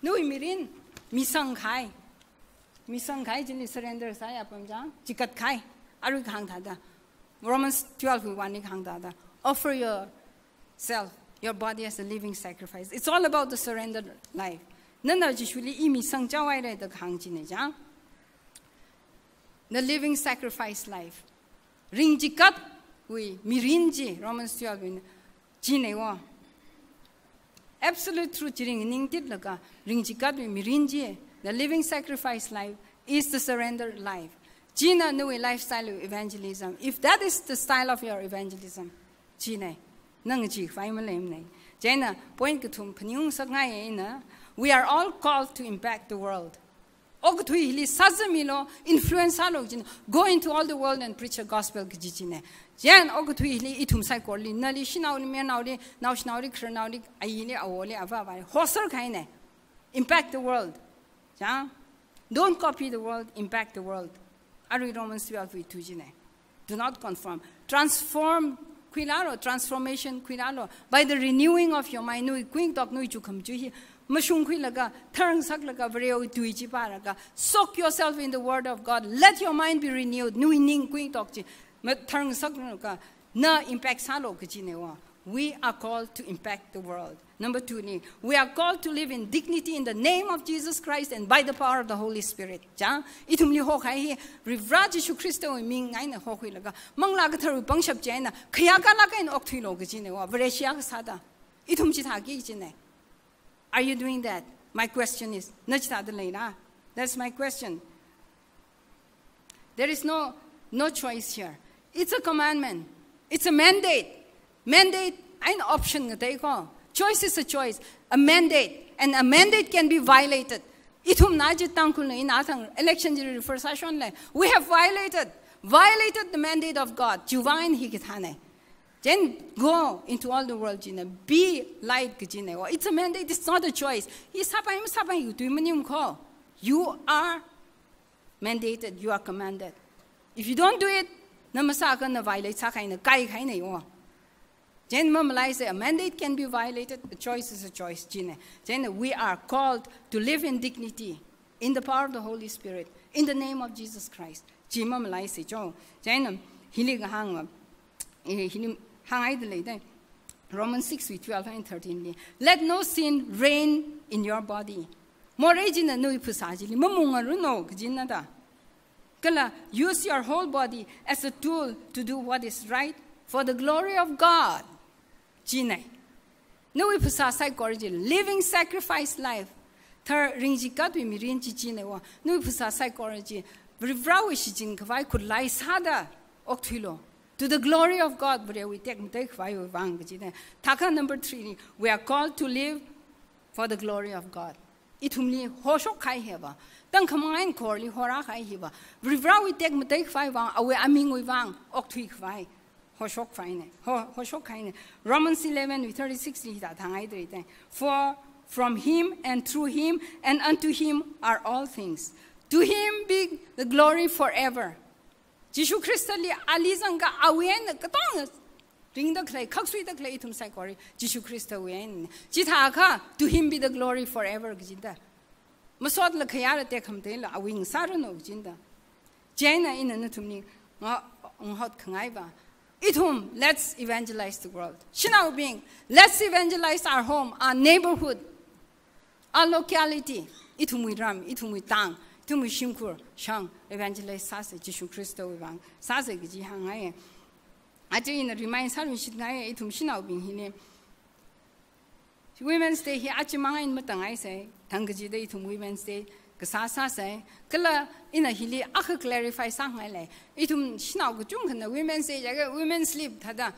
Nawui mirin, misangkahai. Misangkahai chili surrender sāya pamchang, chikatkahai. Arui kahāng thāda. Romans twelve wui one li kahāng thāda. Offer yourself, your body as a living sacrifice. It's all about the surrendered life. Nana Jishuli i misangchaohaira da kahāng china chang. The living sacrifice life. Ringchikatwui mirin chi, Romans twelve wui china wo. Absolute truth chi ringning titlaga, ringchikatwui mirin chi, the living sacrifice life is the surrendered life. China nawui lifestyle of evangelism. If that is the style of your evangelism, china, nang chi fai maleimana. China point kathum phaningung sakngai eina, we are all called to impact the world. Okathui hili sazamilo, influence sālo kajina, go into all the world and preach the gospel kaji china. Chieina okathui hili ithum saikorali, nali shanaoli, mayarnaoli, naoshinaoli, khararnaoli, ayili, awoli, avāvali, hoserkahaina. Impact the world. Chang? Don't copy the world, impact the world. Arui Romans twelve wui two china. Do not conform. Transform khuilalo, transformation khuilalo. By the renewing of your mind, nawui kuingatok, nawui chukhamchu hi mashungkhuilaga, tharngasaklaga, Varewui tui chi pālaga, soak yourself in the word of God. Let your mind be renewed. Nawui ning kuingatok chi ma-, tharngasaklaga, na impact sālo kajina wo. We are called to impact the world. Number two ni, we are called to live in dignity in the name of Jesus Christ and by the power of the Holy Spirit. Chang, ithumli hokahai hi, Varivara Jishu Khristawui ming eina hokhuilaga, Manglā Katharawui pangshap chieina, khayākalāk eina okthuilo kajina wo, Vareshi akha sāda. Ithum chithāki kajina. Are you doing that? My question is, na chithāda leila? That's my question. There is no, no choice here. It's a commandment. It's a mandate. Mandate, eina option ngatei ko. Choice is a choice. A mandate. And a mandate can be violated. Ithumna chi Tangkhulna ina thang election chi refer sāshonle. We have violated, violated the mandate of God. Chiwuivang eina hi kathāna. Then go into all the world china. Be light kajina wo. It's a mandate. It's not a choice. I sāpai, masāpai, yu tui maning ko. You are mandated, you are commanded. If you don't do it, na masākha na violate sākahaina, kaikahaina wo. Chieina mamalaisa, a mandate can be violated, a choice is a choice, china. Chieina we are called to live in dignity, in the power of the Holy Spirit, in the name of Jesus Christ. Chi mamalaisa cho. Chieina hili kahāng, eh, hili hānghaida leida. Romans six wui twelve and thirteen li. Let no sin reign in your body. Morei china nawui phasā chili mamungaruno kajina da. Kala use your whole body as a tool to do what is right for the glory of God. China. Nawui phasā saikora chi living sacrifice life. Thar ringchikatwui mirin chi china wa. Nawui phasā saikora chi Varivarāwui shichin khavai khutlai sāda okthuilu. To the glory of God, Varewui tekmatei khavaiwui vang kachina. Thākha number three li, we are called to live for the glory of God. Ithumli hoshok kahai hiva, tangkhamang eina khorli hora kahai hiva, Varivarāwui tekmatei khavai vang, awui amingwui vang okthui khavai hoshok kahaina, ho, hoshok kahaina. Romans eleven wui thirty-six li hithāda hāngai dri te. For from him and through him and unto him are all things. To him be the glory forever. Jishu Khristali ali zangkha awui eina katonga ringda khalei, khaksuida khalei ithum saikora Jishu Khristawui eina. Chithākha, to him be the glory forever kajida. Masotla khayāla tekhamatei la awui ngasāranu kajida. Chieina ina nathumli nga, ngahot khangaiva, ithum, let's evangelize the world. Shanaobing, let's evangelize our home, our neighborhood, our locality. Ithumwui ram, ithumwui tang, ithumwui shimkhur shang evangelize sāsa, Jishu Khristawui vang sāsa kaji hāngngai. Aja ina remind sāluishitngai, ithum shanaobing hili Women's Day hi aja mang eina matāngaisa, thang kachida ithum Women's Day kasā sāsa. Kala ina hili akha clarify sāngailei. Ithum shanao kachungkhana Women's Day jiakha women's lib thāda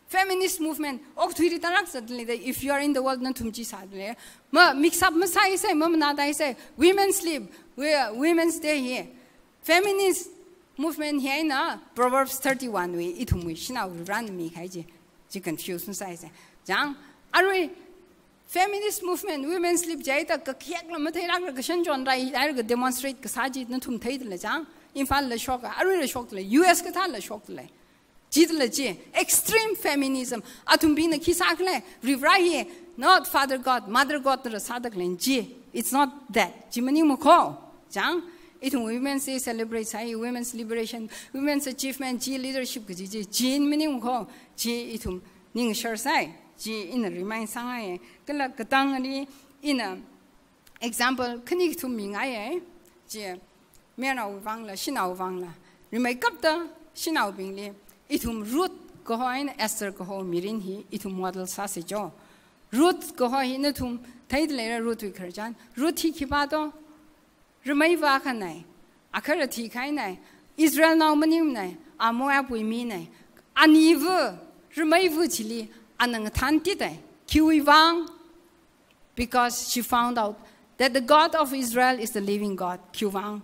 feminist movement okthuiri tālāk zatleida, if you are in the world nathum chi sāda lei. Ma mix up masāisa, mamanā tāisa, women's lib, we, Women's Day hi. Feminist movement hi eina Proverbs thirty-one wui, ithumwui shanao Varivarāna mikahai chi, chi confuse masāisa. Chang, arui feminist movement, women's lib jihaida kakhekla matheilākla kashan chonrai, arui ka demonstrate kasā chi nathum theida lei chang. Imphalli shoka, aruila shokda lei, U S kathāla shokda lei. Chithāla chi, extreme feminism. Athumbingna khi sākhala, Varivarā hi, not Father God, Mother God la sāda khalei chi. It's not that. Chi maningmakho. Chang, ithum Women's Day celebrate sāi, women's liberation, women's achievement, chi leadership kaji chi, chi maningmakho. Chi ithum ningshar sāi. Chi ina remind sāngai. Kala katangli ina example khani kathum mingaiya. Chi mayarnaowui vangla, shanaowui vangla. Rimeikapta shanaobingli ithum Ruth kaho eina Esther kaho mirin hi ithum model sāsa jo. Ruth kaho hi nathum theida leira, Ruthwui khararchan. Ruth hi khipā to? Rameiva akhanai. Akhara thikahainai. Israelnao maningmanai. A Moabwui minai. Aniva rameiva chili ana ngathāntidai. Khiwui vang? Because she found out that the God of Israel is the living God. Khiwui vang?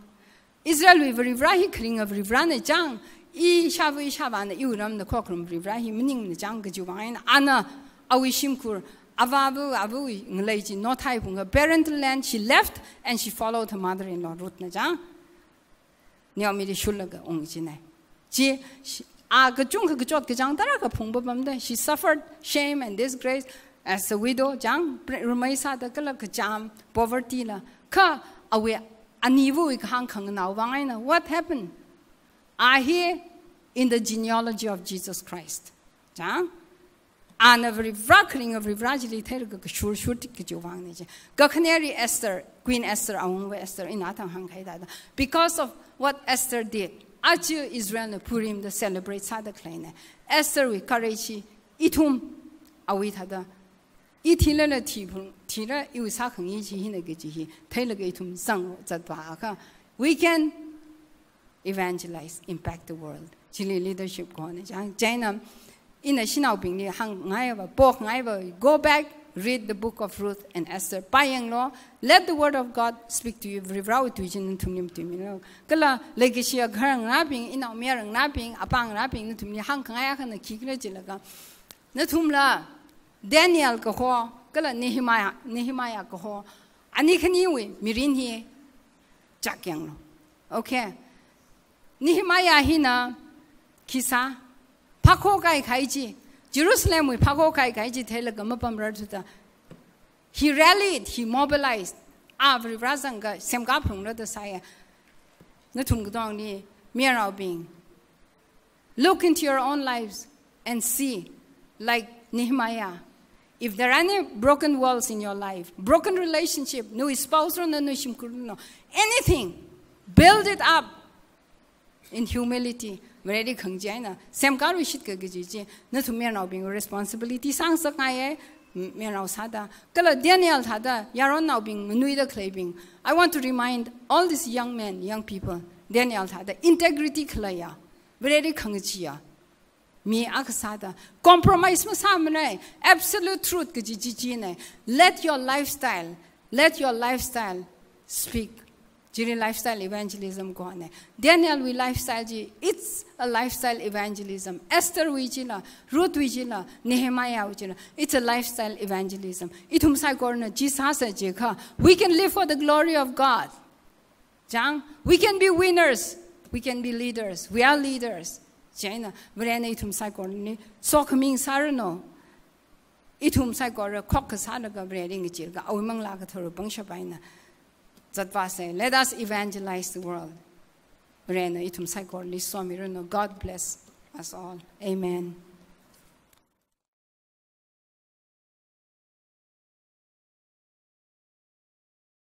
Israelwui Varivarā hi kharinga Varivarāna chang, ishāva ishāvāna iwui ramna khokharum Varivarā hi maningmana chang kajiwui vang eina ana awui shimkhur, avāva avawui ngalei chi nothaiphungkha, parental land she left and she followed her mother-in-law Ruth na chang. Naomi li shullaga ung china. Chi, shi-, a kachungkha kachot kachāng tarākha phungpamda, she suffered shame and disgrace as a widow, chang, pre-, ramei sāda kala kachām, poverty la. Kha awui aniwui kahāng khanganao vang eina, what happened? A hi in the genealogy of Jesus Christ. Chang? Ana Varivarā kharinga Varivarā chili theilaga kashur shurti kajiwui vangna chi. Kakhaneri Esther, Queen Esther, awungva Esther, ina thang hāngkahai thāda. Because of what Esther did, aja Israelna Purimda celebrate sāda khaleina. Estherwui courage chi ithum awui thāda. I thilala thiphung, thila iwui sākhangai chi hina kaji hi theilaga ithum zang zatva akha. We can evangelize, impact the world. Chili leadership kahona chang. Chieina ina shanaobingli hāngngaiva, pokngaiva, go back, read the book of Ruth and Esther. Pāyanglu, let the word of God speak to you. Varivarāwui tui chi nathumli matuimilo. Kala leikashi agahar ngarābing, inaomayara ngarābing, apā ngarābing nathumli hāngkhangai akhana khikhala jilaga, nathumla Daniel kaho, kala Nehemiah, Nehemiah kaho, ani khaniwui mirin hi chak yanglu. Okay. Nehemiah hina khi sā, phākho kaikhai chi, Jerusalemwui phākho kaikhai chi theilaga mapamrar thuda. He rallied, he mobilized. A Varivarā zangkha semkaphalungra da sāya. Nathum katongli, mayarnaobing, look into your own lives and see, like Nehemiah, if there are any broken walls in your life, broken relationship, nawui spouse ranu, nawui shimkhur ranu, anything, build it up. in humility, Vareli khangachee eina semkāruishit ka kaji chi, nathum mayarnaobing responsibility sāngasakngaiya, m-, mayarnao sāda. Kala Daniel thāda, yaronnaobing, nganuida khaleibing. I want to remind all these young men, young people, Daniel thāda, integrity khaleiya, Vareli khangacheeya mi akha sāda, compromise masāmana, absolute truth kaji chi china. Let your lifestyle, let your lifestyle speak. Chili lifestyle evangelism kahona. Danielwui lifestyle chi, it's a lifestyle evangelism. Estherwui chila, Ruthwui chila, Nehemiahwui chila, it's a lifestyle evangelism. Ithum saikorana chi sāsa jiakha, we can live for the glory of God. Chang, we can be winners. We can be leaders. We are leaders. Chieina, Varena ithum saikorali sokhami sāranu. Ithum saikora khokkha sālaga Vareli ngacheelaga awui manglā kathara pangshap eina zatvāsa. Let us evangelize the world. Varena ithum saikorali somiranu. God bless us all. Amen.